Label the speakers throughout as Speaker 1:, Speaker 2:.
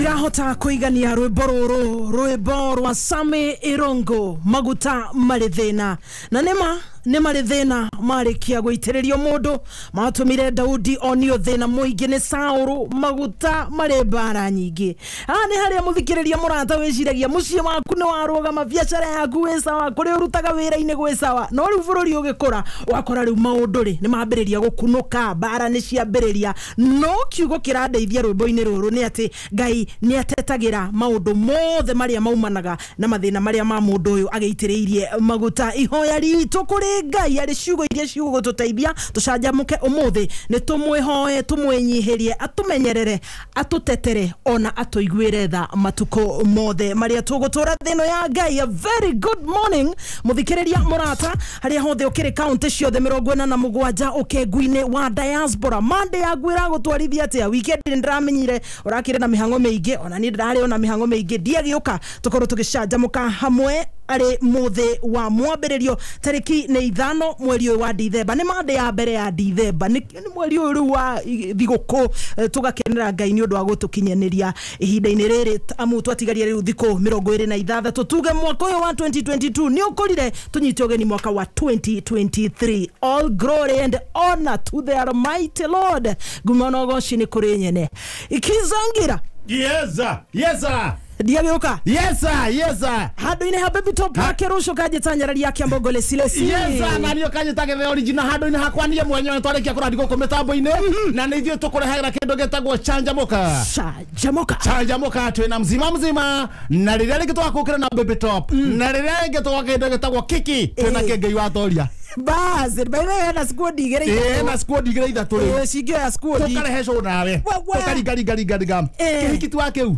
Speaker 1: Ndirahota kuigania rwimbo ruru, rwimbo rwa Sammy Irongo, maguta marĩ thĩna. Na nĩma nĩ marĩ thĩna marĩkia gũitĩrĩrio mũndũ, matũmire Daudi onio thĩna mũingĩ nĩ Saũlũ, maguta marĩ mbara nyingĩ. Haha nĩ harĩa mũthikĩrĩria mũrata wĩciragia mũciĩ waku nĩ warũgama, biacara yaku ĩ sawa, kũrĩa ũrutaga wĩra-inĩ gwĩ sawa, no rĩu bũrũri ũgĩkũra ũgakora rĩu maũndũ rĩ nĩ mambĩrĩria gũkunũka, mbara nĩ ciambĩrĩria. No kiugo kĩrandeithia rwĩmbo-inĩ rũrũ nĩ atĩ Ngai nĩ atetagĩra maũndũ mothe marĩa maumanaga na mathĩna marĩa ma mũndũ ũyũ agĩitĩrĩirie maguta. Ihoya ritũ kũrĩ Ngai arĩ ciugo iria cigũgũtũteithia tũcanjamũke ũmũthĩ, nĩ tũmwĩhoe, tũmwĩnyihĩrie, atũmenyerere, atũtetere ona atũiguĩre tha matukũ mothe marĩa tũgũtũra thĩ ĩno ya Ngai. A very good morning mũthikĩrĩria mũrata harĩa hothe ũkĩrĩ kaunti ciothe 47 ũkengu-inĩ wa diaspora. Monday yaku ĩragũtwarithia atĩa? Weekend nĩ ndĩramenyire ũrakĩrĩ na mĩhang'o mĩingĩ, ona niĩ ndĩrarĩ ona mĩhang'o mĩingĩ, ndiagĩũka tũkorwo tũgĩcanjamũka hamwe arĩ mũthĩ wa mwambĩrĩrio tarĩki nĩ 5 mweri ũyũ wa Dithemba. Nĩ Monday ya mbere ya Dithemba, nĩ mweri ũyũ rĩu wa thigũkũ, tũgakenera Ngai nĩ ũndũ wa gũtũkinyanĩria ihinda-inĩ rĩrĩ, amu twatigaria rĩu thikũ 26 tuge mwaka ũyũ wa 2022 nĩ ũkũrire, tũnyite ũgeni mwaka wa 2023. All glory and honor to the almighty Lord. Nguma na ũgoci nĩ kũrĩ nyene ikizangira.
Speaker 2: Yeza, yeza.
Speaker 1: Ndiagĩũka.
Speaker 2: Yeza, yeza.
Speaker 1: Handũ-inĩ ha Baby Top wake rũciũ kanjĩta nyarari ya Kĩambogo Lesilesi.
Speaker 2: Yeza, na niĩ kanjĩta gĩthe original handũ-inĩ hakwa niĩ mwenyewe twarĩkia kũrandi gũkũ mĩtambo-inĩ, na nĩ ithuĩ tũkũrehagĩra kĩndũ gĩtagwo Canjamũka.
Speaker 1: Canjamũka.
Speaker 2: Canjamũka twĩna mzima mzima, na rĩrĩa rĩngĩ tũgakũkĩra na Baby Top, na rĩrĩa rĩngĩ tũgoka kĩndũ gĩtagwo Kiki, twĩna Kĩngei wa Toria.
Speaker 1: Bas, by the way, na squad igĩrĩ
Speaker 2: ithatũ. Na squad igĩrĩ ithatũ rĩ.
Speaker 1: Cingĩoya squad.
Speaker 2: Tũkarehe show nawe. Tũkaringaringaringaringa. Kĩhiki tu wa kĩu.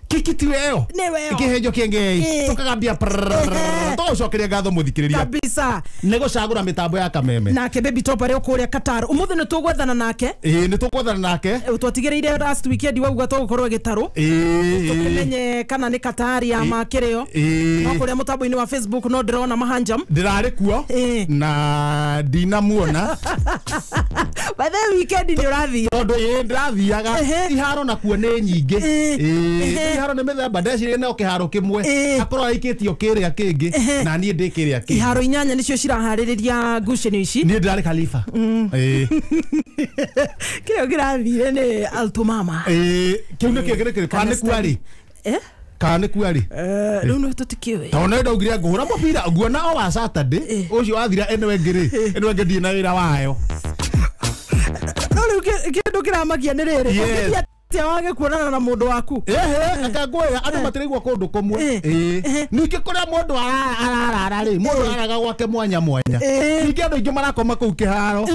Speaker 2: Kiki tiwe ĩyo. Kĩhenjo kĩngĩ. Tũkagambia. Tũgũcokeria ngatho mũthikĩrĩria.
Speaker 1: Kabisa.
Speaker 2: Nĩ gũcagũra mĩtambo ya Kameme.
Speaker 1: Nake Baby Top arĩ kũrĩa Qatar. Ũmũthĩ nĩ tũgwethana nake.
Speaker 2: Ĩĩ, nĩ tũgwethana nake.
Speaker 1: Twatigĩrĩire last weekend wauga tũgũkorwo gĩtarũ. Tũkĩmenye kana nĩ Qatar ya makĩrĩo. No kũrĩa mũtambo-inĩ wa Facebook no ndĩrona mahanjam.
Speaker 2: Ndĩrarĩ kuo na ndinamuona.
Speaker 1: By the weekend nĩ ũrathiĩ.
Speaker 2: Tondũ ĩĩ ndĩrathiaga. Iharo nakuo nĩ nyingĩ. Iharo nĩ mĩthemba, ndeciria no kĩharo kĩmwe akorwo aikĩtio kĩrĩa kĩngĩ na niĩ ndĩ kĩrĩa kĩngĩ.
Speaker 1: Iharo 8 nĩcio ciraharĩrĩria ngucanio ici.
Speaker 2: Niĩ ndĩrarĩ Khalifa.
Speaker 1: Kĩrĩa kĩrathire nĩ Altomama.
Speaker 2: Kĩu nĩkĩo kĩrĩ kana nĩ kuarĩ? Kana nĩ kuarĩ?
Speaker 1: Rĩu no tũtikĩũĩ.
Speaker 2: Tondũ nĩ ndaugire ngũhũra mũbira nguona o wa Saturday ũcio wathira ĩno ĩngĩ rĩ, ĩno ĩngĩ ndirĩ na wĩra wayo.
Speaker 1: No rĩu kĩndũ kĩramakia nĩ rĩrĩ, ũngĩthiĩ wage kuonana na mũndũ waku.
Speaker 2: Ehe, akangwĩra andũ matiraigua kũndũ kũmwe. Ningĩ kũrĩa mũndũ ararara rĩ, mũndũ araraga gwake mwanya mwanya. Ningĩ andũ aingĩ marakoma kũu kĩharo.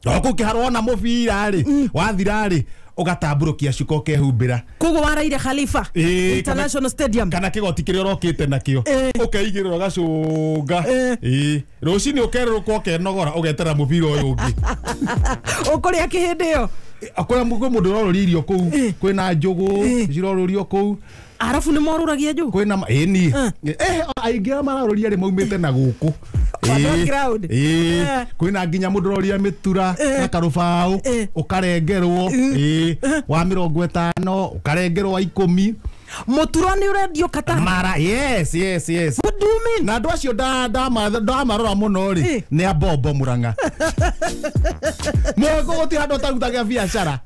Speaker 2: No kũu kĩharo wona mũbira rĩ, wathira rĩ, ũgatambũrũkia cuka ũkehumbĩra.
Speaker 1: Koguo waraire Khalifa International Stadium.
Speaker 2: Kana kĩgoti kĩrĩa ũrokĩte nakĩo ũkeigĩrĩra ũgacũnga. Rũcinĩ ũkerũrũka ũkenogora ũgetera mũbira ũyũ ũngĩ.
Speaker 1: Ũkũrĩa kĩhĩndĩ ĩyo?
Speaker 2: Kũrĩa kwĩ mũndũ ũrorũria irio kũu, kwĩna njũgũ cirorũrio kũu.
Speaker 1: Arabu nĩ morũragia njũgũ?
Speaker 2: Kwĩna ĩni. Aingĩ arĩa mararũria rĩ maumĩte na gũkũ. Kwĩna nginya mũndũ ũroria mĩtura na karũbaũ ũkarengerwo, wa 50 ũkarengerwo wa 10.
Speaker 1: Mũtura nĩ ũrendio Qatar?
Speaker 2: Mara, yes, yes, yes.
Speaker 1: What do you mean?
Speaker 2: Na andũ acio ndamarora mũno rĩ, nĩ a Bombo Murang'a. Mũgũ gũtirĩ handũ ũtarutaga biacara.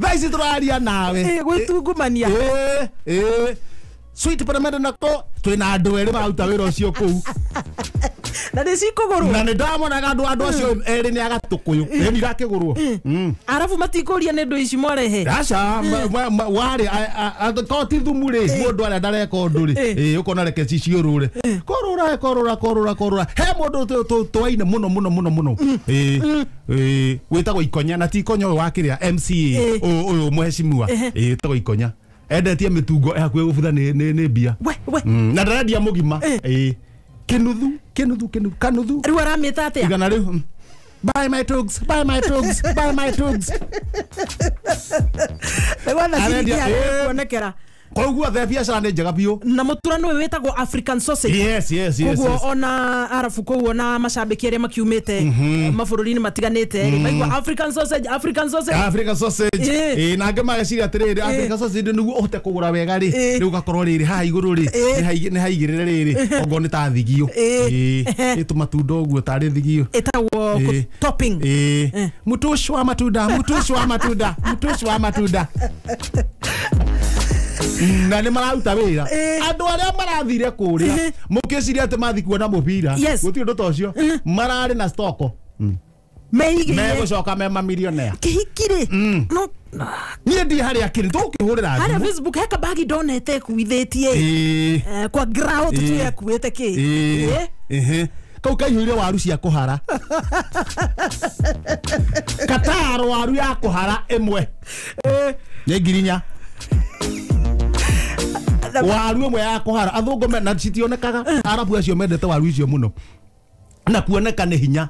Speaker 2: Thaa ici tũraria nawe.
Speaker 1: Gwĩtungumania.
Speaker 2: Sweet Paramedic nako twĩna andũ erĩ mararuta wĩra ũcio kũu.
Speaker 1: Na nĩ cikũgũrwo.
Speaker 2: Na nĩ ndamonaga andũ acio erĩ nĩ agatũkũyũ. Nĩ irakĩgũrwo.
Speaker 1: Arabu matikũria nĩ ndũ ici mwarehe.
Speaker 2: Aca, warĩ korwo ti thumu rĩ, mũndũ arĩa ndareka ũndũ rĩ, ũkona reke ciũrũre. Korũra, korũra, korũra, korũra. He mũndũ twaine mũno mũno mũno mũno. Wĩtagwo Ikonya, na ti Ikonya ũyũ wa kĩrĩa MCA ũyũ mheshimiwa. Wĩtagwo Ikonya. Endetie mĩtungo ĩ hakuhĩ gũbutha nĩ mbia. Na ndarendia mũgima. Kĩnuthu, kĩnuthu, kĩnuthu, kanuthu.
Speaker 1: Rĩu aramĩta atĩa?
Speaker 2: Igana rĩu. Buy my tugs, buy my tugs, buy my tugs.
Speaker 1: Nĩ gwetha ciringi harĩa kuonekera.
Speaker 2: Koguo the biacara nĩ njega biũ.
Speaker 1: Na mutura nĩ wĩtagwo African sausage.
Speaker 2: Yes yes yes.
Speaker 1: Koguo ona arabu kũu ona macambĩki arĩa makiumĩte mabũrũri-inĩ matiganĩte maigua African sausage, African sausage,
Speaker 2: African sausage. Na angĩ mageciria atĩrĩrĩ African sausage nĩguo ũhote kũgũra wega rĩ rĩu ũgakorwo rĩrĩ haha igũrũ rĩ nĩ haigĩrĩre rĩrĩ okorwo nĩ ta thigio ĩ tũmatunda ũguo tarĩ thigio
Speaker 1: ĩtagwo topping.
Speaker 2: Mutushi wa matunda, mutushi wa matunda, mutushi wa matunda. Na nĩ mararuta wĩra andũ arĩa marathire kũrĩa mũkĩciria atĩ mathi kuona mũbira gũtirĩ ũndũ ta ũcio mararĩ na stoko megũcoka me mamilionea
Speaker 1: kĩhiki rĩ no
Speaker 2: niĩ ndi harĩa kĩrĩ tũkĩhũrĩra
Speaker 1: harĩa Facebook he kabagi ndonete ĩkuithĩtie kwa grao tũtuye ekuĩte kĩ
Speaker 2: kau kaihũire waru cia kũhara Qatar waru ya kũhara ĩmwe nĩ 4,000 waru ĩmwe ya kũhara athũngũ na citionekaga arabu acio mendete waru icio mũno na kuoneka nĩ hinya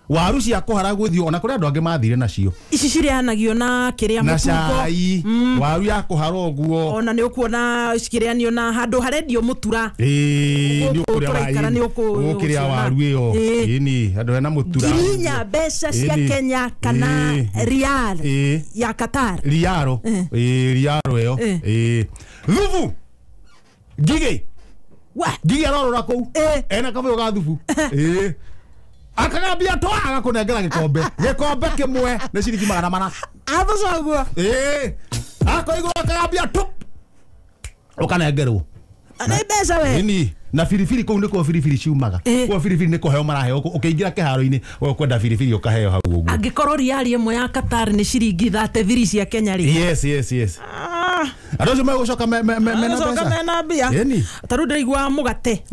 Speaker 2: waru cia kũhara gũthiĩ ona kũrĩ andũ angĩ mathire nacio
Speaker 1: ici cirĩanagio na kĩrĩa
Speaker 2: na cai waru ya kũhara ũguo
Speaker 1: ona nĩ ũkuona cikĩrĩanio na handũ harendio mũtura
Speaker 2: nĩ ũkũrĩa waru ĩyo ĩni handũ hena mũtura
Speaker 1: 4,000 mbeca cia Kenya kana rial ya Qatar
Speaker 2: riaro riaro ĩyo thubu ngigĩ ngigĩ arorora kũu ena kabũyũ ga thubu akagambia twa agakũnengera gĩkombe gĩkombe kĩmwe nĩ ciringi 400
Speaker 1: athuca ũguo
Speaker 2: akoigwo akagambia tu ũkanengerwo
Speaker 1: nĩ mbeca we
Speaker 2: ĩni na biribiri kũu nĩkuo biribiri ciumaga kuo biribiri nĩ kũheo maraheo ũkĩingĩra kĩharo-inĩ ũkwenda biribiri ũkaheo hau ũguo
Speaker 1: angĩkorwo riari ĩmwe ya Qatar nĩ ciringi 33 cia Kenya rĩ
Speaker 2: yes yes yes andũ acio megũcoka
Speaker 1: mena mbia ta rĩu ndĩraigua mũgate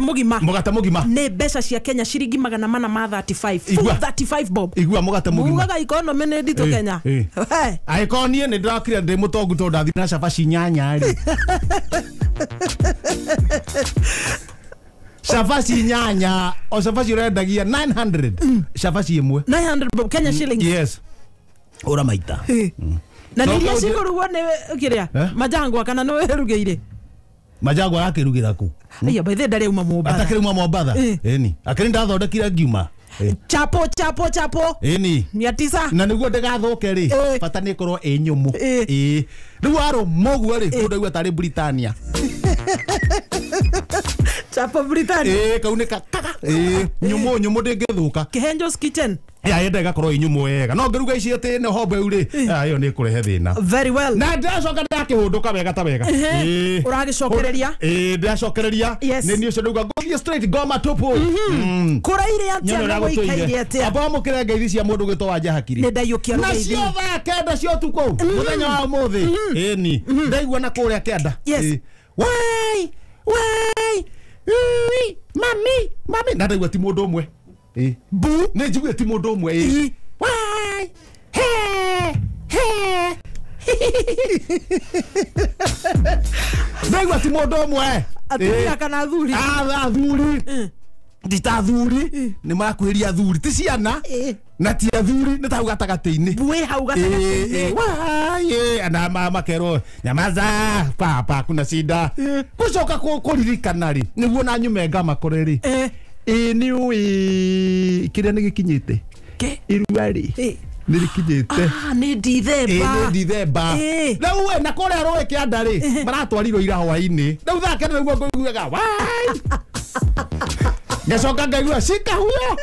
Speaker 1: mũgima
Speaker 2: mũgate mũgima
Speaker 1: nĩ mbeca cia Kenya ciringi 435 435 bob
Speaker 2: igua mũgate mũgima
Speaker 1: mugaga economy nĩ nditũ Kenya
Speaker 2: angĩkorwo niĩ nĩ ndĩrakire ndĩ mũtongu tondũ ndathire na cabaci 8 rĩ cabaci 8 o cabaci ũrendagia 900 cabaci ĩmwe
Speaker 1: 900 bob Kenya shillings
Speaker 2: yes ũra maita
Speaker 1: na nĩ iria cikũrugwo nĩ kĩrĩa Majangwa kana nĩ wĩrugĩire
Speaker 2: Majangwa arakĩrugĩra kũ
Speaker 1: aya by the ndarĩ auma Mombatha
Speaker 2: atakĩrĩ uma Mombatha ĩni akĩrĩ ndathondekire ngiuma
Speaker 1: chapo chapo chapo
Speaker 2: ĩni
Speaker 1: 900
Speaker 2: na nĩguo ndĩgathũke rĩ bata nĩ ĩkorwo ĩ nyũmũ ĩ rĩu warũma ũguo rĩ mũndũ aigua tarĩ Britannia
Speaker 1: chapo Britannia
Speaker 2: kau nĩ kaga nyũmũ nyũmũ ndĩngĩthũka
Speaker 1: Kihenjo's Kitchen
Speaker 2: ya yenda ĩgakorwo ĩ nyũmũ wega no ngĩruga ici atĩ nĩ hombeu rĩ ĩyo nĩ ĩkũrehe thĩna
Speaker 1: very well
Speaker 2: na ndĩracoka ndakĩhũndũka wega ta wega
Speaker 1: ũragĩcokereria
Speaker 2: ndĩracokereria nĩ niĩ ũcio ndauga ngũthiĩ straight ngoma tupu
Speaker 1: kũraire atĩa na gũikaire atĩa
Speaker 2: amba wamũkĩre ngeithi cia mũndũ gwĩtwo Wanja Hakiri
Speaker 1: nĩ ndaiyũkia
Speaker 2: rũgeithi nacio thaa 9 cia ũtukũ mũthenya wa ũmũthĩ ĩni ndaigua na kũrĩa kĩanda wai wai mami mami na ndaigua ti mũndũ ũmwe bu nĩ njiguire ti mũndũ ũmwe wai he he ndaigua ti mũndũ ũmwe
Speaker 1: atumia kana athuri
Speaker 2: athuri ndita athuri nĩ marakuhĩria athuri ti ciana na ti athuri nĩ ta hau gatagatĩ-inĩ
Speaker 1: wĩ hau gatagatĩ-inĩ
Speaker 2: wai na makerwo nyamaza papa kuna shida gũcoka kũririkana rĩ nĩguo na nyume ngamakore rĩ ĩ nĩ ũĩ kĩrĩa nĩ gĩkinyĩte irua rĩ nĩ rĩkinyĩte
Speaker 1: nĩ Dithemba
Speaker 2: nĩ Dithemba rĩu we na kũrĩa rũĩ kĩanda rĩ maratwarirwo ira hwaĩ-inĩ rĩu thaa 9 nĩguo ngũiguaga wai ngacoka ngaigua shika huyo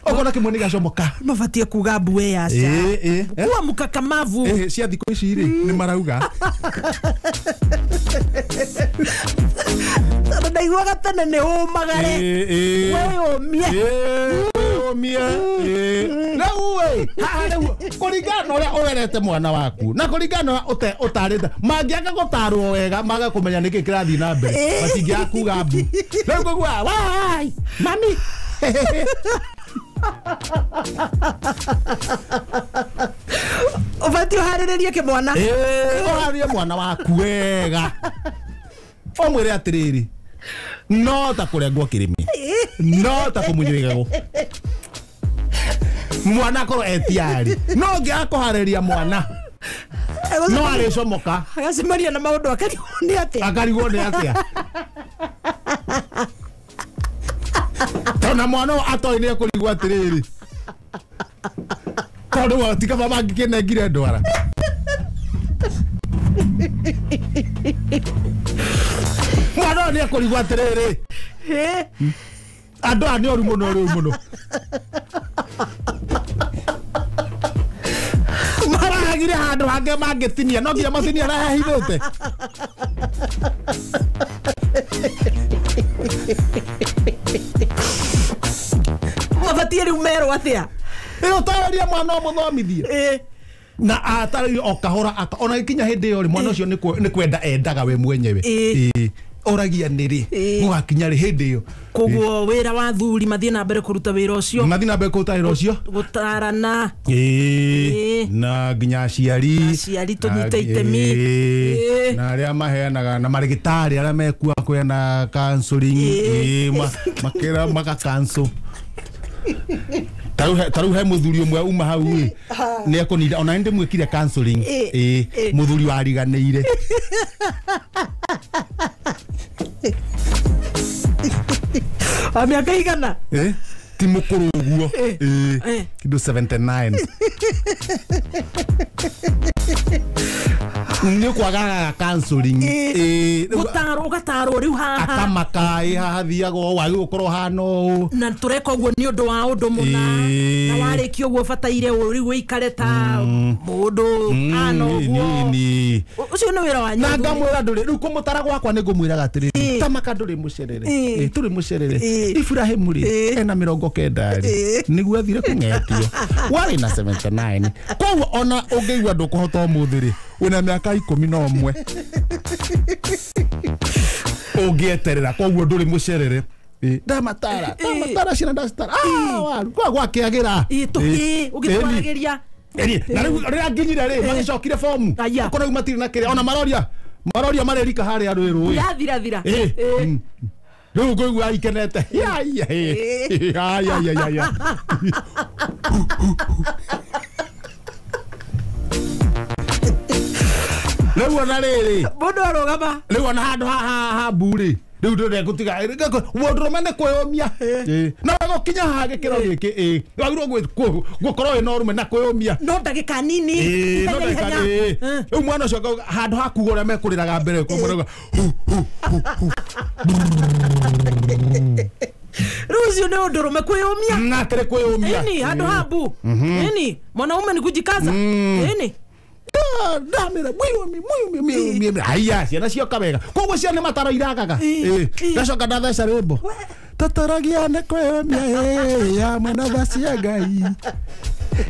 Speaker 2: ũkona kĩmwe nĩ gacomoka
Speaker 1: mabatie kuga mbue ya aca kuwa mkakamavu
Speaker 2: cia thikũ ici rĩ nĩ marauga
Speaker 1: tondũ ndaiguaga tene nĩ ũmagare wĩyũmie
Speaker 2: ũmie rĩu ĩ haha rĩu kũringana na ũrĩa ũrerete mwana waku na kũringana na ũrĩa ũtarĩte mangĩaga gũtarwo wega maga kũmenya nĩkĩ kĩrathiĩ na mbere matingĩaga kuga mbu rĩu ngũigua wai mami
Speaker 1: ũbatiĩ ũharĩrĩrie kĩmwana
Speaker 2: ũharĩrie mwana waku wega ũmwĩre atĩrĩrĩ no ta kũrengwo kĩrĩmĩ no ta kũmunywo igego mwana akorwo etiari no ngĩaga kũharĩria mwana No arĩcomoka.
Speaker 1: Agacemania na maũndũ akarigwo nĩ atĩa.
Speaker 2: Akarigwo nĩ atĩa. Tondũ mwana ũyũ atoĩ nĩ ekũrigwo atĩrĩrĩ. Tondũ ti kaba mangĩkĩnengire ndwara. Mwana ũyũ nĩ ekũrigwo atĩrĩrĩ. Andũ aya nĩ oru mũno rĩu mũno. Maragire handũ hangĩ mangĩtinia no nginya matinia na hahithĩte.
Speaker 1: Mabatiĩ rĩu merwo atĩa?
Speaker 2: Ĩyo taarĩria mwana ũmũthomithie. Na atarĩrie o kahora ona gĩkinya hĩndĩ ĩyo rĩ mwana ũcio nĩ kwenda endaga we mwenyewe. Oragia nĩ rĩ gũgakinya rĩ hĩndĩ ĩyo.
Speaker 1: Koguo wĩra wa athuri mathiĩ na mbere kũruta wĩra ũcio.
Speaker 2: Mathiĩ na mbere kũruta wĩra ũcio.
Speaker 1: Gũtarana.
Speaker 2: Na nginya aciari.
Speaker 1: Aciari tũnyite itemi.
Speaker 2: Na arĩa maheanaga na marĩgĩtarĩ arĩa mekua kwĩna counseling. Makĩra maka cancel. Tarĩu he mũthuri ũmwe uma hau ĩ nĩ ekũninda ona nĩ ndĩmwĩkire counseling. Mũthuri wariganĩire.
Speaker 1: Wa mĩaka igana?
Speaker 2: Ti mũkũrũ ũguo. Kĩndũ 79. Nĩ kwagaga counseling.
Speaker 1: Gũtarwo ũgatarwo rĩu haha.
Speaker 2: Akamaka haha thiaga ũũ wagĩrĩirwo gũkorwo hana ũũ.
Speaker 1: Na tũreka ũguo nĩ ũndũ wa ũndũ mũna. Na warĩkia ũguo ũbataire ũũ rĩu ũikare ta mũndũ hana ũguo. Ũcio nĩ wĩra wanyu.
Speaker 2: Na ngamwĩra ndũrĩ rĩu kũmũtara gwakwa nĩ ngũmwĩraga atĩrĩrĩ tamaka ndũrĩ mũcerere. Tũrĩ mũcerere. Ibrahim rĩ ena 90 rĩ nĩguo athire kũng'etio. Warĩ na 79. Koguo ona ũngĩigua ndũkũhota ũmũthĩ rĩ wĩna mĩaka 11 ũngĩeterera koguo ndũrĩ mũcerere. Ndamatara ndamatara ciana ndacitara kwa gwakĩagĩra
Speaker 1: ũgĩtwaragĩria.
Speaker 2: Na rĩu rĩrĩa nginyire rĩ magĩcokire fomu okorwo rĩu matirĩ na kĩrĩa ona maroria marerika harĩa rwĩ rũĩ
Speaker 1: yathirathira.
Speaker 2: Rĩu ngũigua ikenete. Ya. Rĩu ona rĩrĩ
Speaker 1: mũndũ arũgama
Speaker 2: rĩu ona handũ ha mbu rĩ rĩu ndũrĩ gũtiga mũndũrũme nĩ kwĩyũmia. Na gũkinya haha gĩkĩro gĩkĩ wagĩrĩirwo gũkorwo wĩna ũrũme na kwĩyũmia.
Speaker 1: No ndagĩka nini.
Speaker 2: Rĩu mwana ũcio handũ ha kuga ũrĩa mekũrĩraga mbere kũmũrauga hu hu hu hu.
Speaker 1: Rĩu ũcio nĩ ũndũrũme kwĩyũmia.
Speaker 2: Na atĩrĩ kwĩyũmia.
Speaker 1: Ĩni handũ ha mbu. Ĩni mwanaume ni kujikaza. Ĩni
Speaker 2: ndamĩra mwĩyũmie haiya ciana cioka wega koguo ciana mataro iragaga. Ndacoka ndatheca rwĩmbo tũtũragia nĩ kwĩyũmia ya mwena tha cia Ngai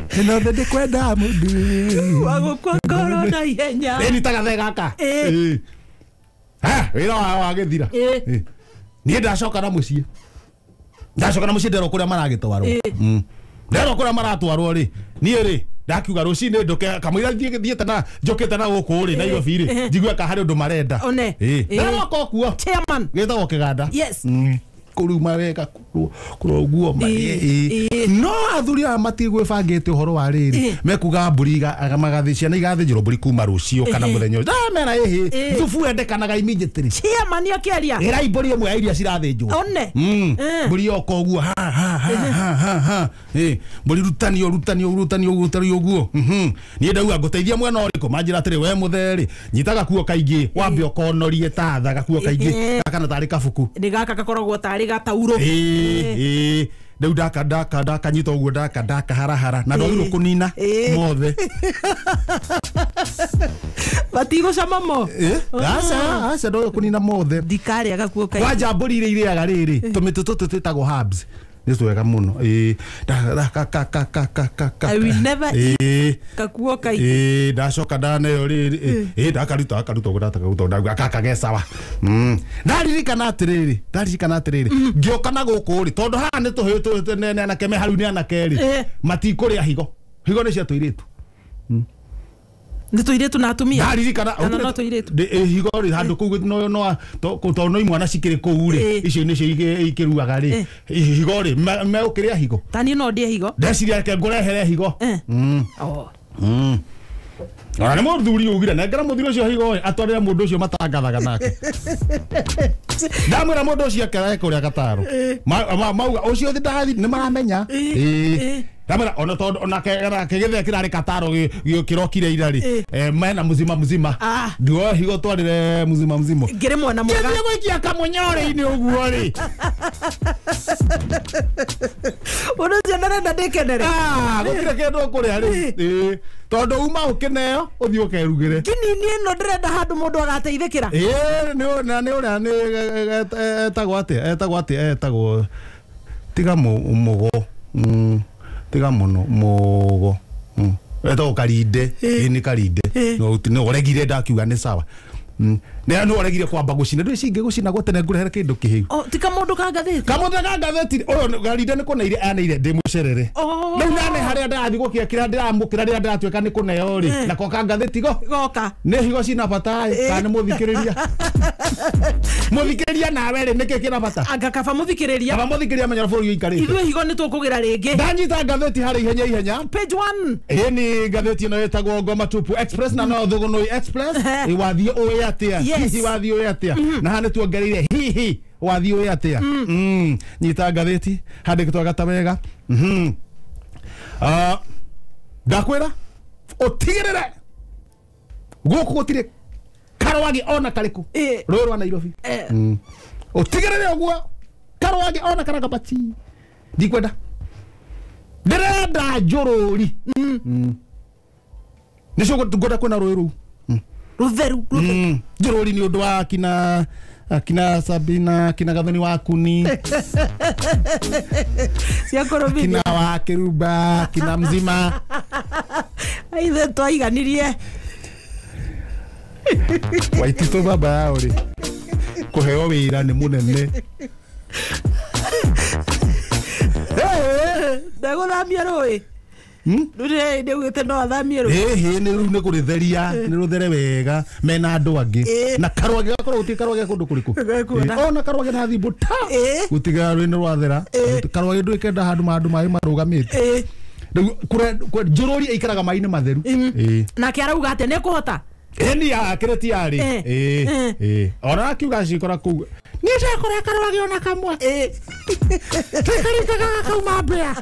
Speaker 2: ĩno thĩ ndĩkwenda mũndũ
Speaker 1: wa gũkua ngoro na ihenya.
Speaker 2: Ĩni ta gathe gaka wĩra wao wagĩthira. Niĩ ndacoka na mũciĩ nderwo kũrĩa maragĩtwarwo. Nderwo kũrĩa maratwarwo rĩ niĩ rĩ ndakiuga rũcinĩ ndũke kamũira thiĩte na njũkĩte na gũkũ rĩ Nairobi rĩ njigue ka harĩ ũndũ marenda. Ndaroka kuo
Speaker 1: chairman
Speaker 2: gĩtagwo kĩganda.
Speaker 1: Yes.
Speaker 2: Kũruma wega kũrũguo marĩ. No athuri aya matigwĩbangĩte ũhoro wa rĩrĩ mekuga mbũri magathĩ ciana igathĩnjĩrwo mbũri kuma rũciũ kana mũthenya ũcio. Ndamera ĩhĩ thubu wendekanaga immediately.
Speaker 1: Chairman akĩaria
Speaker 2: ĩrai mbũri ĩmwe ya iria cirathĩnjwo.
Speaker 1: One.
Speaker 2: Mbũri yoka ũguo ha ha ha ha ha. Mbũri rutanio ũguo. Niĩ ndauga ngũteithia mwena ũrĩkũ manjĩra atĩrĩ we mũthee rĩ nyita gakuo kaingĩ wambe ũkonorie ta tha gakuo kaingĩ kana tarĩ kabuku.
Speaker 1: Nĩ gaka gakoragwo tarĩ gatauro.
Speaker 2: Rĩu ndaka nyita ũguo ndaka harahara na ndwagĩrĩirwo kũnina mothe.
Speaker 1: Matigũcama mo.
Speaker 2: Aca ndwagĩrĩirwo kũnina mothe.
Speaker 1: Ndikarĩa gakuo kaingĩ.
Speaker 2: Kwanja mbũri iria irĩaga rĩrĩ tũmĩtĩ tũtũ twĩtagwo herbs nĩ twega mũno.
Speaker 1: I will never eat gakuo kaingĩ.
Speaker 2: Ndacoka ndaneo rĩrĩ ndakaruta ũguo ndakaruta gaka ge sawa. Ndaririkana atĩrĩrĩ ngĩũka na gũkũ rĩ tondũ haha nĩ tũhĩũ nĩ anake me hau nĩ anake rĩ matikũrĩa higo nĩ cia tũirĩtu.
Speaker 1: Nĩ tũirĩtu na atumia.
Speaker 2: Ndaririkana
Speaker 1: no tũirĩtu.
Speaker 2: Higo rĩ handũ kũu no tondũ no imwana cikĩrĩ kũu rĩ icio nĩcio ikĩruaga rĩ higo rĩ megũkĩrĩa higo.
Speaker 1: Ta niĩ no ndĩe higo.
Speaker 2: Ndeciria reke ngũrehere higo. Ona nĩ mũthuri ugire nengera mũthuri ũcio higo atwarĩre mũndũ ũcio matangathaga nake. Ndamwĩra mũndũ ũcio akerae kũrĩa Gataro. Mauga ũcio thi ndathi nĩ maramenya. Ndamwĩra ona tondũ ona kĩgĩthĩa kĩrarĩ Kataro kĩrokire ira rĩ. Mena muzima muzima. Ndio higo twarĩre muzima muzima.
Speaker 1: Ngĩrĩ mwena mwega.
Speaker 2: Kĩthiĩ gũikia kamũnyore-inĩ ũguo rĩ.
Speaker 1: Mũndũ ũcio ndarenda ndĩkenere.
Speaker 2: Gũtirĩ kĩndũ ũkũrĩa rĩ. Tondũ uma ũkĩneo ũthiĩ ũkerugĩre.
Speaker 1: Kinini ĩno ndĩrenda handũ mũndũ agateithĩkĩra.
Speaker 2: Nĩ ũrĩa nĩ etagwo atĩa etagwo tiga mũgo tiga mũno mũgo etagwo Karinde. Nĩ Karinde nĩ ũregire ndakiuga nĩ sawa. Nĩ ũregire kwamba gũcina ndũ ici ingĩ gũcina gwotene ngũrehere kĩndũ kĩhĩu.
Speaker 1: Tika mũndũ ka ngathĩti.
Speaker 2: Kamũndũ ka ngathĩti ũyũ Karinde nĩ kũneire aneire ndĩ mũcerere. Rĩu nane harĩa ndĩrathiĩ gũkia kĩrĩa ndĩramũkĩra rĩrĩa ndĩratuĩka nĩ kũneo rĩ nako ka ngathĩti go
Speaker 1: goka
Speaker 2: nĩ higo cina bata ĩ kana nĩ mũthikĩrĩria. Mũthikĩrĩria nawe rĩ nĩkĩ kĩna bata?
Speaker 1: Anga kaba mũthikĩrĩria.
Speaker 2: Kaba mũthikĩrĩria menya bũrũri ũikarĩte.
Speaker 1: Ithuĩ higo nĩ tũkũgĩra rĩngĩ.
Speaker 2: Ndanyita ngathĩti harĩ ihenya ihenya.
Speaker 1: Page 1.
Speaker 2: Ĩ nĩ ngathĩti ĩno ĩtagwo Ngoma Tupu Express na no Thũgũnũi Express. Wathiĩ ũĩ atĩa? Hihi wathiĩ ũĩ atĩa? Na haha nĩ tuongereire hihi wathiĩ ũĩ atĩa? Nyita ngathĩti handĩkĩtwo gata wega. Ndakwĩra ũtigĩrĩre gũkũ gũtirĩ karwagi ona karĩkũ rũĩ rwa Nairobi. Ũtigĩrĩre ũguo karwagi ona karagabati ndikwenda ndĩrenda njũrũri. Nĩcio ngwenda kwĩna rũĩ rũu
Speaker 1: rũtheru.
Speaker 2: Njũrũri nĩ ũndũ wa akina Sabina, akina Gathoni wa Kuni, akina wa Kiruba, akina Mzima.
Speaker 1: Aithe twaiganirie.
Speaker 2: Waitito baba yao rĩ kũheo wĩra nĩ mũnene.
Speaker 1: Ndegũthamia rũĩ. Rũrĩ nĩugĩte no athamie rũĩ.
Speaker 2: Ĩhĩ nĩ rũu nĩ kũrĩtheria nĩ rũthere wega mena andũ angĩ na karwage gakorwo gũtirĩ karwage kũndũ kũrĩkũ. Ona karwage na thimbũ ta gũtiga rũĩ nĩ rwathera. Karwage ndũĩkenda handũ handũ maĩ marũgamĩte. Rĩu njũrũri ĩikaraga maĩ-inĩ matheru.
Speaker 1: Nake arauga atĩa nĩ ekũhota?
Speaker 2: Ĩni akĩrĩ tiarĩ. Ona akiuga cikora kũu niĩ ndakora karwage ona kamwe. Tĩkaritaga gakauma mbĩa.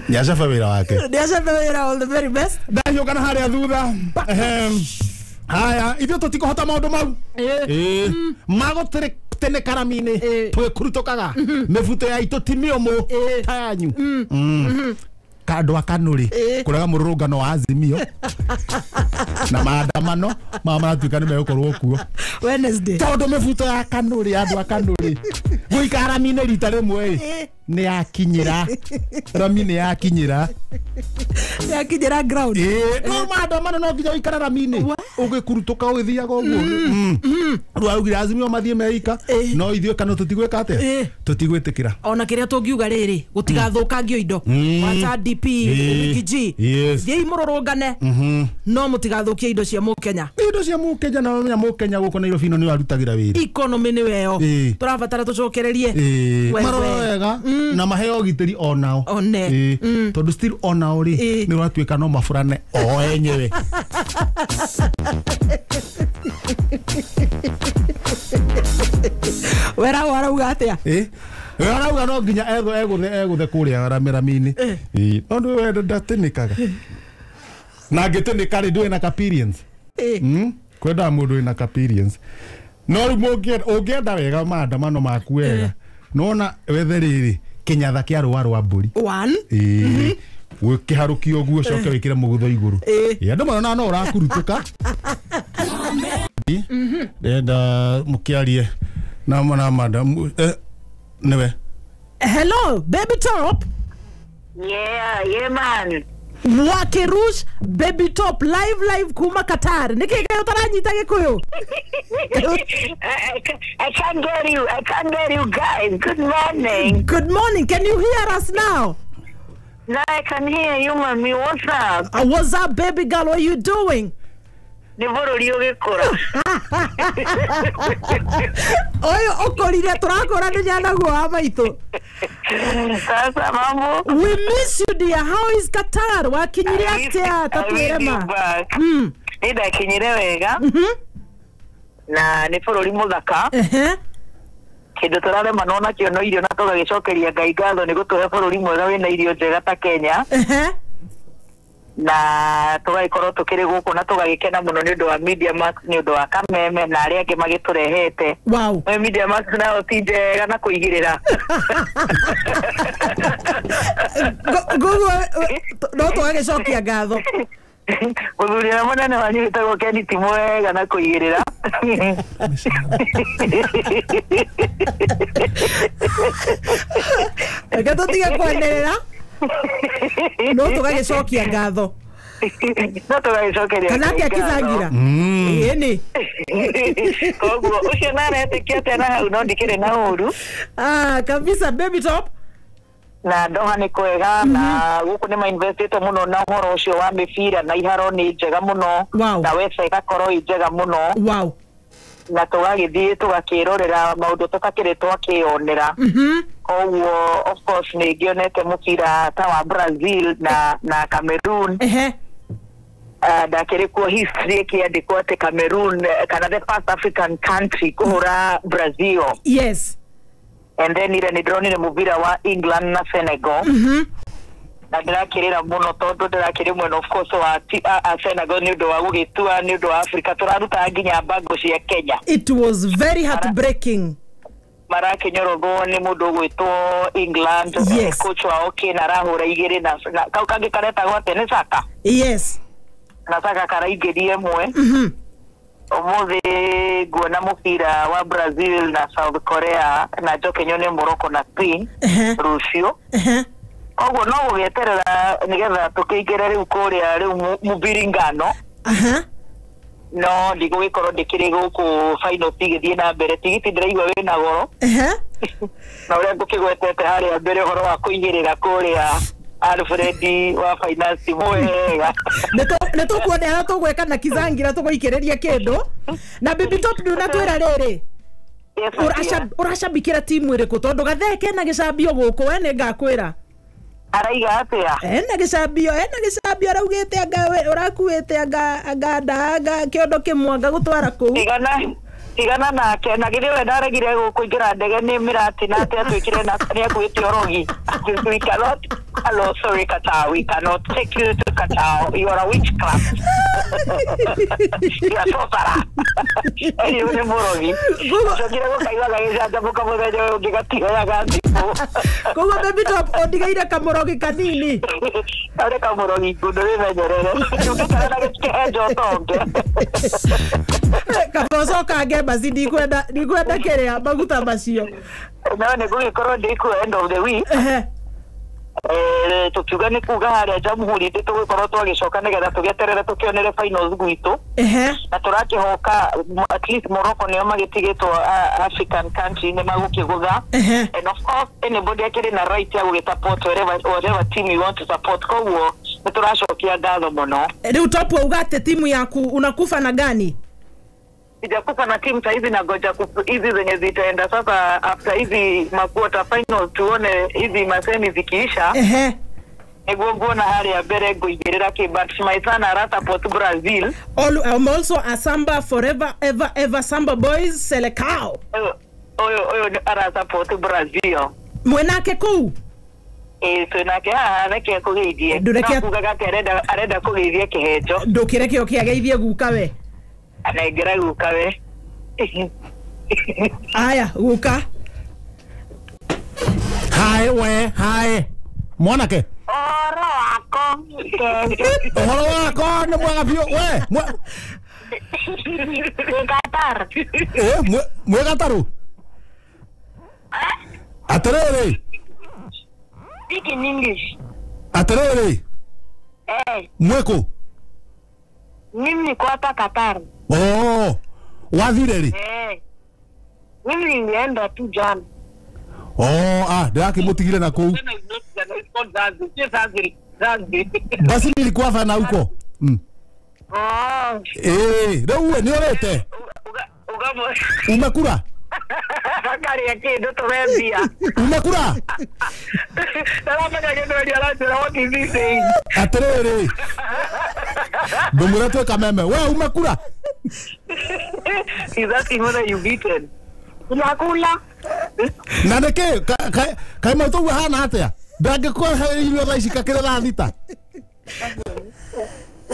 Speaker 2: Nĩacabe wĩra wake.
Speaker 1: Nĩacabe wĩra, all the very best.
Speaker 2: Ndahiũka na harĩa thutha. Haya, ithuĩ tũtikũhota maũndũ mau. Magũtĩrĩ tene karami-inĩ twĩkurutũkaga mĩbuto ya itũ ti mĩũmũ ta yanyu. Kandũ a Kanũrĩ kũrega mũrũrũngano wa Azimio na maandamano ma maratuĩka nĩ megũkorwo kuo
Speaker 1: Wednesday
Speaker 2: tondũ mĩbuto ya Kanũrĩ andũ a Kanũrĩ gũikara rami-inĩ rita rĩmwe nĩ yakinyĩra rami nĩ yakinyĩra
Speaker 1: yakinyĩra ground.
Speaker 2: No maandamano no nginya ũikare rami-inĩ ũgĩkurutũka ũgĩthiaga ũguo. Rĩu augire Azimio mathiĩ meika no ithuĩ kana tũtigwĩka atĩa tũtigwĩtĩkĩra.
Speaker 1: Ona kĩrĩa tũngiuga rĩrĩ gũtigathũkangio indo wacha DP Riggy G thiĩi mũrũrũngane no mũtigathũkie indo cia mũkenya.
Speaker 2: Indo cia mũkenya na mamenya mũkenya gũkũ Nairobi no nĩ arutagĩra wĩra.
Speaker 1: Economy nĩ weyo tũrabatara tũcokererie
Speaker 2: marore wega na maheo ũgitĩri onao tondũ still onao rĩ nĩ ũratuĩka no maburane o enyewe.
Speaker 1: Wera arauga atĩa?
Speaker 2: Arauga no nginya egũthe kũrĩa rami-inĩ. Tondũ we ndatĩnĩkaga. Na angĩtĩnĩka rĩ ndũĩ na experience. Kwendaga mũndũ wĩna experience. No rĩu ũngĩenda wega maandamano maku wega nona wethe rĩrĩ kĩnyatha kĩa rũa rwa mbũri. Wĩkĩharũkie ũguo ũcoke wĩkĩre mũgũtho igũrũ. Andũ marona no ũrakurutũka. Ndĩrenda mũkĩarie na madam niwe.
Speaker 1: Hello, Baby Top.
Speaker 3: Yeah, man.
Speaker 1: Wakirush Baby Top live kuma Qatar. Niki kayo taranyita Gikuyu.
Speaker 3: I can't get you. I can't get you guys. Good morning.
Speaker 1: Good morning. Can you hear us now?
Speaker 3: Now I can hear you, mommy. What's up?
Speaker 1: What's up, baby girl? What are you doing?
Speaker 3: Nĩ bũrũri ũgĩkũra.
Speaker 1: Ũyũ ũkũrire tũrakũra nĩ naguo wa maitũ.
Speaker 3: Sasa mambo.
Speaker 1: We miss you dear. How is Qatar? Wakinyire atĩa? Tatwĩre ma.
Speaker 3: Nĩ ndakinyire wega. Na nĩ bũrũri mũthaka. Kĩndũ tũrarema nakĩo no irio na tũgagĩcokeria Ngai ngatho nĩ gũtũhe bũrũri mwega wĩna irio njega ta Kenya. Na tũgagĩkorwo tũkĩrĩ gũkũ na tũgagĩkena mũno nĩ ũndũ wa Media Max, nĩ ũndũ wa Kameme na arĩa angĩ magĩtũrehete.
Speaker 1: Wow.
Speaker 3: Media Max nayo ti njega na kũigĩrĩra.
Speaker 1: Guguo no tũgagĩcokia ngatho.
Speaker 3: Mũthuri ũrĩa mũnene wanyu wĩtagwo Ken ti mwega na kũigĩrĩra.
Speaker 1: Reke tũtige kwanĩrĩra. No tũgagĩcokia ngatho.
Speaker 3: No tũgagĩcokeria.
Speaker 1: Kana atĩa Kizangira? Ĩni.
Speaker 3: Koguo ũcio naretĩkia atĩa na hau no ndikĩrĩ na ũru.
Speaker 1: Ah, kabisa baby top.
Speaker 3: Na Doha nĩ kwega na gũkũ nĩ mainvestĩte mũno na ũhoro ũcio wa mĩbira na iharo nĩ njega mũno. Na website ĩgakorwo ĩ njega mũno.
Speaker 1: Wow.
Speaker 3: Na tũgagĩthiĩ tũgakĩrorera maũndũ tũtakĩrĩ twakĩonera. Koguo of course nĩ ngĩonete mũbira ta wa Brazil na Cameroon. Ndakĩrĩ kuo history ĩkĩandĩkwo atĩ Cameroon kana the first African country kũhũra Brazil.
Speaker 1: Yes.
Speaker 3: And then ira nĩ ndĩronire mũbira wa England na Senegal. Na ndĩrakĩrĩra mũno tondũ ndĩrakĩrĩ mwena of course wa Senegal nĩ ũndũ wa gũgĩtua nĩ ũndũ wa Africa tũraruta nginya mbango cia Kenya.
Speaker 1: It was very heartbreaking.
Speaker 3: Marakĩnyorogwo nĩ mũndũ ũgwĩtwo England.
Speaker 1: Yes.
Speaker 3: Coach wao Kane arahũra igĩrĩ na kau kangĩ karetagwo atĩa nĩ Saka.
Speaker 1: Yes.
Speaker 3: Na Saka karaingĩria ĩmwe. Ũmũthĩ nguona mũbira wa Brazil na South Korea na njoke nyone Morocco na Spain rũciũ. Koguo no gũgĩeterera nĩgetha tũkĩingĩre rĩu kũrĩa rĩu mũbiringano. No ndigũgĩkorwo ndĩkĩrĩ gũkũ final tigĩthiĩ na mbere tigiti ndĩraigua wĩna goro. Na ũrĩa ngũkĩgwetete harĩa mbere ũhoro wa kũigĩrĩra kũrĩa Alfred wa finance mwega.
Speaker 1: Nĩ tũkuona harĩa tũgwĩka na Kizangira tũgũikĩrĩria kĩndũ. Na baby top ndũnatwĩra rĩrĩ. Ũracambikĩra timu ĩrĩkũ tondũ gathee kena gĩcambio gũkũ we nĩ ngakwĩra.
Speaker 3: Araiga atĩa?
Speaker 1: Ena gĩcambio araugĩte anga ũrakuĩte anga nda anga kĩondo kĩmwe anga gũtwara kũu.
Speaker 3: Tigana nake na githĩ we ndaregire kũingĩra ndege nĩ mĩrati na atĩ atuĩkire na nĩ akuĩte ũrogi. We cannot, hello, sorry Qatar, we cannot take you to Qatar. You are a witchcraft. You are sorcerer. Ũyũ nĩ mũrogi. Ũcokire gũkaigua gagĩcanjamũka mũthenya ũyũ ũngĩ gatihoyaga thimũ.
Speaker 1: Koguo baby top ũndigaire kamũrogi kanini.
Speaker 3: Arĩ kamũrogi ngundo wĩmenyerere. Ũngĩkara na gĩkĩhenjo ũtonge.
Speaker 1: Kaba ũcokange basi ndikwenda kĩrĩa maguta macio.
Speaker 3: No nĩ ngũgĩkorwo ndĩ end of the week. Tũkiuga nĩ kuga harĩa Jamhuri ndĩ tũgũkorwo twagĩcoka nĩgetha tũgĩeterere tũkĩonere finals gwitũ. Na tũrakĩhoka at least Morocco nĩo magĩtigĩtwo African country nĩ magũkĩgũtha. And of course anybody akĩrĩ na right ya gũgĩsupport whatever team you want to support. Koguo nĩ tũracokia ngatho mũno.
Speaker 1: Rĩu top wauga atĩ timu yaku unakufa na gani?
Speaker 3: Sijakufa na timu saizi na goja hizi zenye zitaenda sasa after hizi maquarter finals tuone hizi masemi zikiisha. Niguo nguona harĩa mbere ngũigĩrĩra kĩ but my son ara support Brazil.
Speaker 1: I'm also a Samba forever ever ever Samba boys Selekao.
Speaker 3: Oyo ara support Brazil.
Speaker 1: Mwenake kũu?
Speaker 3: Twĩnake haha reke kũgeithie. No kugaga atĩ arenda kũgeithia kĩhenjo.
Speaker 1: Ndũkĩreke ũkĩageithie guka we.
Speaker 3: Anengera guka we.
Speaker 1: Aya guka.
Speaker 2: Hai we, hai. Mwanake.
Speaker 3: Ũhoro wako.
Speaker 2: Ũhoro wako nĩ mwega biũ we.
Speaker 3: Mwĩ Qatar.
Speaker 2: Mwĩ Qatar. Atĩrĩrĩ.
Speaker 3: Speak in English.
Speaker 2: Atĩrĩrĩ. Mwĩ kũ?
Speaker 3: Mimi niko hapa Qatar.
Speaker 2: Oh, wathire rĩ?
Speaker 3: Mimi nilienda tu jana.
Speaker 2: Oh, ndĩrakĩmũtigire na kũu. Basi nilikuwa na huko. Ĩĩ rĩu nĩ ũrĩte umekura
Speaker 3: Karia kindu tuwembia
Speaker 2: umekura
Speaker 3: Ndaramenya gĩthweri aranjĩra what is he saying.
Speaker 2: Atĩrĩrĩ ndũmwĩre twĩ kameme we umekura.
Speaker 3: He's asking whether you've eaten. Unakula
Speaker 2: na nĩkĩ kaĩ maitũ ũguo hana atĩa ndangĩkũhe irio thaa ici kakĩrĩ thaa thita.
Speaker 3: I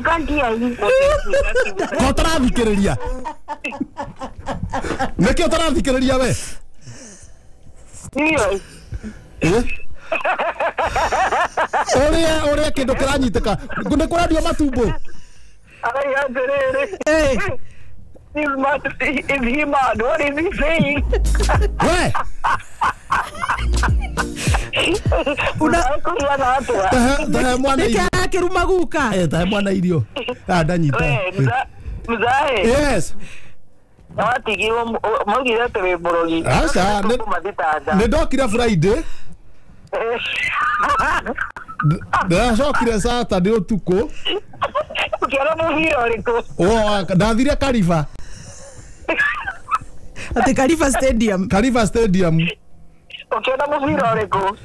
Speaker 3: can't hear you.
Speaker 2: Ko ũtarathikĩrĩria nĩkĩ ũtarathikĩrĩria we? Ũrĩa kĩndũ kĩranyitĩka nĩ kũrendio matumbo.
Speaker 3: Is he mad? What is he saying?
Speaker 2: We
Speaker 1: Una guka.
Speaker 2: Tahe mwana irio. Ndanyita.
Speaker 3: Mzae.
Speaker 2: Yes.
Speaker 3: Watigirwo maugire atĩ wĩ mũrogi.
Speaker 2: Aca nĩ ndokire Friday. Ndacokire Saturday ũtukũ.
Speaker 3: Ũkĩona mũbira ũrĩkũ?
Speaker 2: Ndathire Kariba.
Speaker 1: Atĩ Kariba Stadium.
Speaker 2: Kariba Stadium.
Speaker 3: Ũkĩona mũbira ũrĩkũ?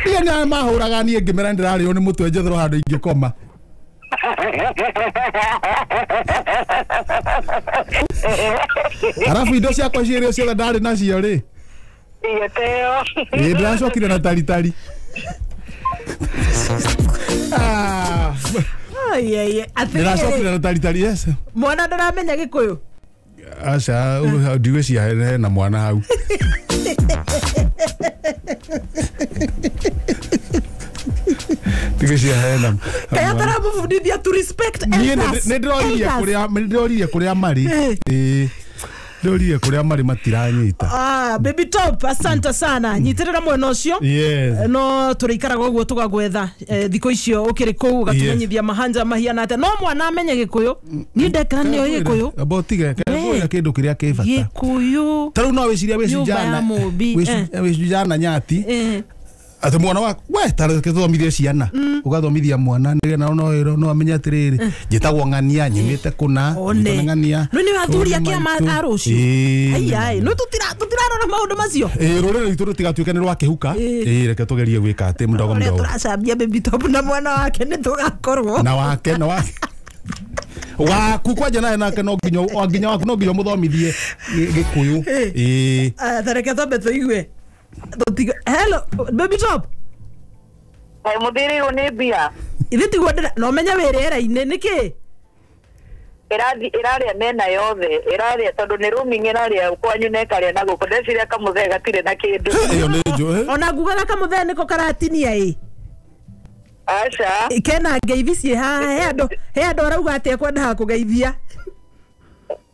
Speaker 2: Iria nĩ mahũraga niĩ ngĩmera ndĩrarĩo nĩ mũtwe njethero handũ ingĩkoma. Arabu indo ciakwa ciĩrĩ ciothe ndarĩ nacio rĩ.
Speaker 3: Igĩteo.
Speaker 2: Ĩĩ ndĩracokire na taritari. Ndĩracokire na taritari yes.
Speaker 1: Mwana ndaramenya Gĩkũyũ?
Speaker 2: Aca ndigwĩciria hena mwana hau. Ndigwĩciria hena.
Speaker 1: Kaya taramũbundithia to respect elders.
Speaker 2: Nĩ ndĩroririe kũrĩa marĩ. Ĩĩ ndĩroririe kũrĩa marĩ matiranyita.
Speaker 1: Baby Top asante sana. Nyitĩrĩra mwena ũcio.
Speaker 2: Yes.
Speaker 1: No tũrĩikaraga ũguo tũgagwetha thikũ icio ũkĩrĩ kũu ũgatũmenyithia mahanja mahiana atĩa. No mwana amenye Gĩkũyũ. Niĩ ndekera nĩo Gĩkũyũ.
Speaker 2: Amba ũtige kũrĩa kĩndũ kĩrĩa kĩ bata.
Speaker 1: Gĩkũyũ.
Speaker 2: Ta rĩu no wĩcirie wĩcijana nyati. Atĩ mwana waku we ta reke tũthomithie ciana ũgathomithia mwana nĩgetha no no amenye atĩrĩrĩ njĩtagwo ng'ania nyumĩte kũna ng'ania
Speaker 1: no nĩ athuri a kĩama a rũciũ. Ai no tũtirarora maũndũ macio.
Speaker 2: Ĩĩ rũrĩrĩ rwitũ rũtigatuĩke nĩ rwakĩhuka. Ĩĩ reke tũgerie gwĩka atĩ mdogo mdogo.
Speaker 1: Tũracambia Baby Top na mwana wake nĩ tũgakorwo
Speaker 2: na wake na wake waku kwanja naye nake no nginya waku no nginya mũthomithie Gĩkũyũ. Ĩĩ
Speaker 1: ta reke twambe tũigue. Hello, Baby Top.
Speaker 3: Kaĩ mũthĩrĩirwo nĩ mbia?
Speaker 1: Ithe tiguo no menya wĩ rĩera-inĩ nĩkĩ?
Speaker 3: Ĩrarĩa mĩena yothe, ĩrarĩa tondũ nĩ roaming ĩrarĩa kwanyu na ĩkarĩa na gũkũ. Ndeciria kamũthee gatirĩ na kĩndũ.
Speaker 2: Ĩyo nĩ njũĩ.
Speaker 1: Ona ngugaga kamũthee nĩko karatinia ĩ.
Speaker 3: Aca.
Speaker 1: Kena ngeithi ciĩ haha he andũ arauga atĩ ekwendaga kũgeithia.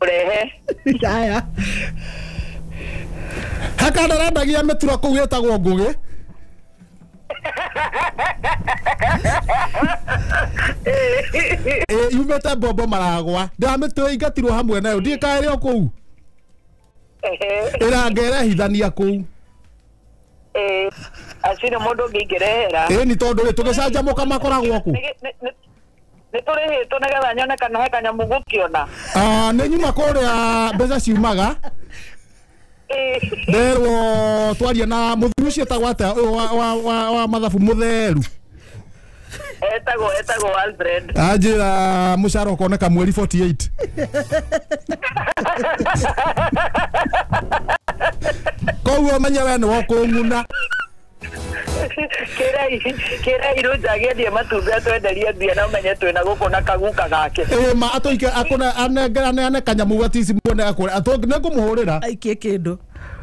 Speaker 3: Ũrehe.
Speaker 1: Haya.
Speaker 2: Haka ndarendagia mĩtura kũu ĩtagwo Ngũgĩ. Yumĩte mbombo maragwa ndĩramĩtũĩ ingatirwo hamwe nayo ndiĩ kaĩ ĩrĩ o kũu ĩrangerehithania kũu.
Speaker 3: Acio mũndũ ũngĩingĩrehera.
Speaker 2: Ĩĩ nĩ tondũ rĩ tũgĩcanjamũka makoragwo kũ?
Speaker 3: Nĩ tũrĩhĩtwo nĩgetha nyone kana he kanyamũ ngũkĩona.
Speaker 2: Nĩ nyuma kũrĩa mbeca ciumaga. Nderwo twaria na mũthuri ũcio etagwo atĩa wa mathabu mũtheru.
Speaker 3: Etagwo Alfred.
Speaker 2: Anjĩra mũcara ũkoneka mweri 48. Koguo menye we nĩwe ũkũng'una.
Speaker 3: Kĩra irũnja agĩendie matumbĩ atwenderie mbia na ũmenye twĩna gũkũ na kaguka gake.
Speaker 2: Ĩĩ ma atũike akũne aneane kanyamũ gatici muone akũre nĩngũmũhũrĩra.
Speaker 1: Aikie kĩndũ.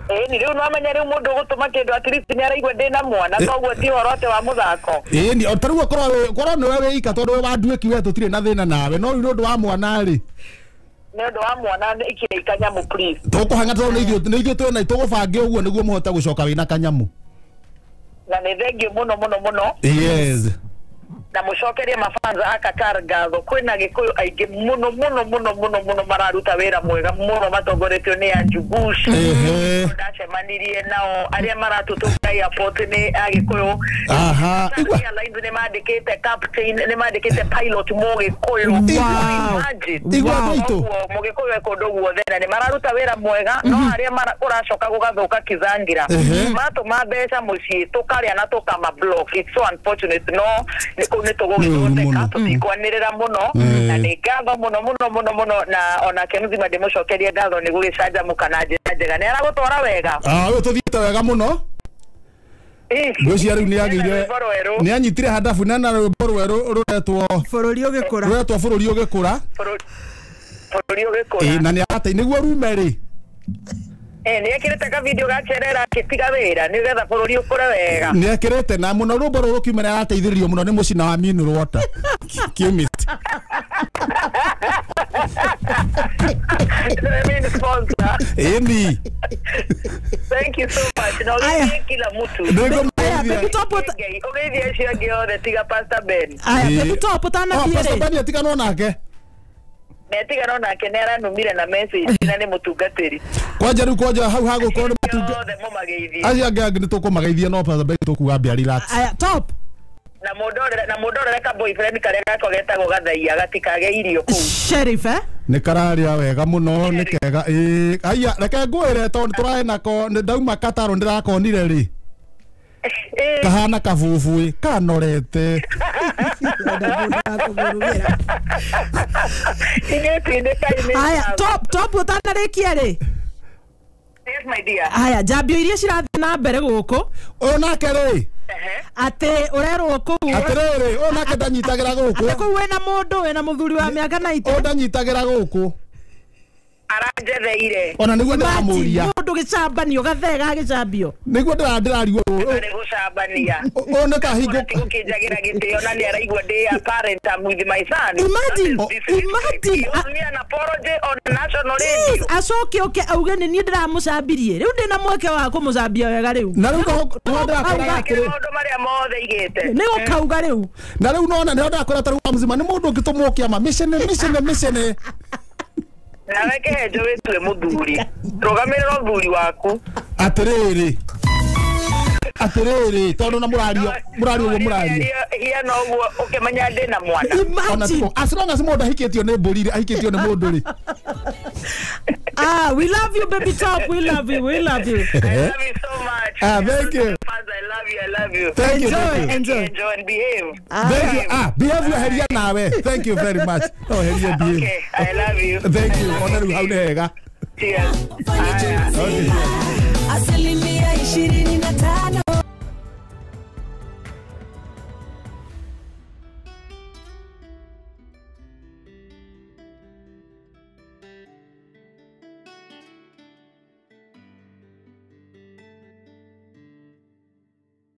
Speaker 3: Ĩĩ rĩu no amenye rĩu mũndũ ũgũtũma kĩndũ at least nĩ araigua ndĩna mwana koguo ti ũhoro atĩ wa mũthako.
Speaker 2: Ĩĩ ni ta rĩu okorwo nĩwe wĩ ika tondũ wĩ wa nduĩki we tũtirĩ na thĩna nawe no rĩu nĩ ũndũ wa mwana rĩ.
Speaker 3: Nĩ ũndũ wa mwana ikiai kanyamũ please.
Speaker 2: Tũkũhang'a tondũ nĩ ithuĩ twĩna tũgũbange ũguo nĩguo mũhote gũcoka wĩna kanyamũ.
Speaker 3: Na nĩ thengiũ mũno mũno mũno.
Speaker 2: Yes.
Speaker 3: Na mucokerie mafanza a Qatar ngatho kwĩna Gĩkũyũ aingĩ mũno mũno mũno mũno mũno mararuta wĩra mwega mũno matongoretio nĩ Andrew Bush. Ndacemanirie nao arĩa maratũtũnga airport nĩ Agĩkũyũ.
Speaker 2: Aha.
Speaker 3: Qatar Airlines nĩ mandĩkĩte captain, nĩ mandĩkĩte pilot Mũgĩkũyũ.
Speaker 1: Wow.
Speaker 3: Imagine.
Speaker 2: Igua andũ aitũ.
Speaker 3: Koguo Mũgĩkũyũ e kũndũ guothe na nĩ mararuta wĩra mwega, no arĩa kũracoka gũgathũka kizangira matũma mbeca mũciĩ tũkarĩa na tũkama block. It's so unfortunate, no nĩ kũu nĩ tũgũgĩthondeka, tũtikwanĩrĩra mũno, na nĩ ngatho mũno mũno mũno mũno, na onake mũthima ndĩmũcokerie ngatho nĩ gũgĩcanjamũka na njĩra njega, nĩ aragũtwara wega.
Speaker 2: Ah, ũyũ tũthiĩte wega mũno. Ngwĩciria rĩu nĩagĩire, nĩanyitire handabu na rwĩmbo rwerũ rũretwo
Speaker 1: Bũrũri Ũgĩkũra.
Speaker 2: Rũretwo Bũrũri Ũgĩkũra.
Speaker 3: Bũrũri Ũgĩkũra.
Speaker 2: Na nĩ nĩguo rume rĩ.
Speaker 3: Nĩ ekĩrĩte ka video gacerera akĩtiga wĩra nĩgetha bũrũri ũkũre wega.
Speaker 2: Nĩ ekĩrĩte na mũno rwĩmbo rũrũ rũkiuma nĩ arateithĩrĩrio mũno nĩ mũcina wa mineral water. Chemist.
Speaker 3: Main sponsor.
Speaker 2: Ĩni.
Speaker 3: Thank you so much. Na ũgeithie kila mtu.
Speaker 1: Aya, Baby Top,
Speaker 3: Ũgeithie acio angĩ othe tiga Pastor Ben.
Speaker 1: Aya, Baby Top, ũtanathiĩ
Speaker 2: Pastor
Speaker 1: rĩ.
Speaker 2: Ben atiganwo nake.
Speaker 3: Nĩatigana nake, nĩ aranumire na message na nĩ mũtungatĩri.
Speaker 2: Kwanja rĩu kwanja hau hagũkorwo nĩ mũtunga.
Speaker 3: Othe mũmageithie.
Speaker 2: Acio angĩ nĩ tũkũmageithia, no Pastor Ben tũkuga ambia relax.
Speaker 1: Aya, Top.
Speaker 3: Na mũndorere ka boyfriend karĩa gakwa getagwo Gathaia gatikage irio kũu.
Speaker 1: Sheriff, eh?
Speaker 2: Nĩ kararĩa wega mũno, nĩ kega. Ĩĩ, aya reke ngwĩre tondũ tũrarĩ nako, nĩ ndauma Qatar ndĩrakonire rĩ. Kahana kabubuĩ kanorete.
Speaker 1: Aya, Top, Top, ũtanarĩkia rĩ.
Speaker 3: Yes, my dear.
Speaker 1: Aya, njambio iria cirathiĩ na mbere gũkũ.
Speaker 2: Ũyũ nake rĩ.
Speaker 1: Atĩ ũrerwo kũu.
Speaker 2: Atĩrĩrĩ, ũyũ nake ndanyitagĩra gũkũ.
Speaker 1: Atĩ kũu wĩna mũndũ, wĩna mũthuri wa mĩaka 90.
Speaker 2: Ũyũ ndanyitagĩra gũkũ.
Speaker 3: Aranjetheire.
Speaker 2: Ona nĩguo ndĩramũria.
Speaker 1: Mũndũ gĩcambanio, gathee ga gĩcambio.
Speaker 2: Nĩguo ndĩrarigwo.
Speaker 3: Nĩ gũcambania.
Speaker 2: Ũyũ nĩ ta hingo.
Speaker 3: Gũkĩnjagĩra gĩtĩo na nĩ araigua ndĩ a parent, I'm with my son.
Speaker 1: Imagine, imagine.
Speaker 3: He owes me an apology on national radio.
Speaker 1: Acoke oke auge nĩ niĩ ndĩramũcambirie. Rĩu ndĩna mweke wa kũmũcambia wega rĩu.
Speaker 2: Na rĩu no ndĩrakora
Speaker 3: atĩrĩ maũndũ marĩa mothe igĩte.
Speaker 1: Nĩ gũkauga rĩu.
Speaker 2: Na rĩu nona nĩ ndĩrakora ta rĩu mzima nĩ mũndũ ũngĩtũmwo kĩama mĩcene mĩcene mĩcene.
Speaker 3: Nawe kĩhenjo wĩtue mũthuri, rũgamĩrĩra ũthuri waku.
Speaker 2: Atĩrĩrĩ, atĩrĩrĩ, tondũ na mũrario mũrario ũguo mũrario
Speaker 3: hiana ũguo ũkĩmenya ndĩna mwana.
Speaker 1: Imagine.
Speaker 2: As long as mũndũ ahikĩtio nĩ mbũri rĩ, ahikĩtio nĩ mũndũ rĩ.
Speaker 1: Ah, we love you, Baby Top. We love you. We love you.
Speaker 3: I love you so much.
Speaker 2: Ah, thank you.
Speaker 3: I love you. I love you.
Speaker 2: Thank you.
Speaker 1: Enjoy, enjoy.
Speaker 3: Enjoy and behave.
Speaker 2: Thank you. Ah, behave you heria nawe. Thank you very much. Oh, heria behave.
Speaker 3: Okay, I love you.
Speaker 2: Thank you. Ona rĩu hau nĩ hega.
Speaker 3: Cheers.
Speaker 2: Okay.
Speaker 4: 25%.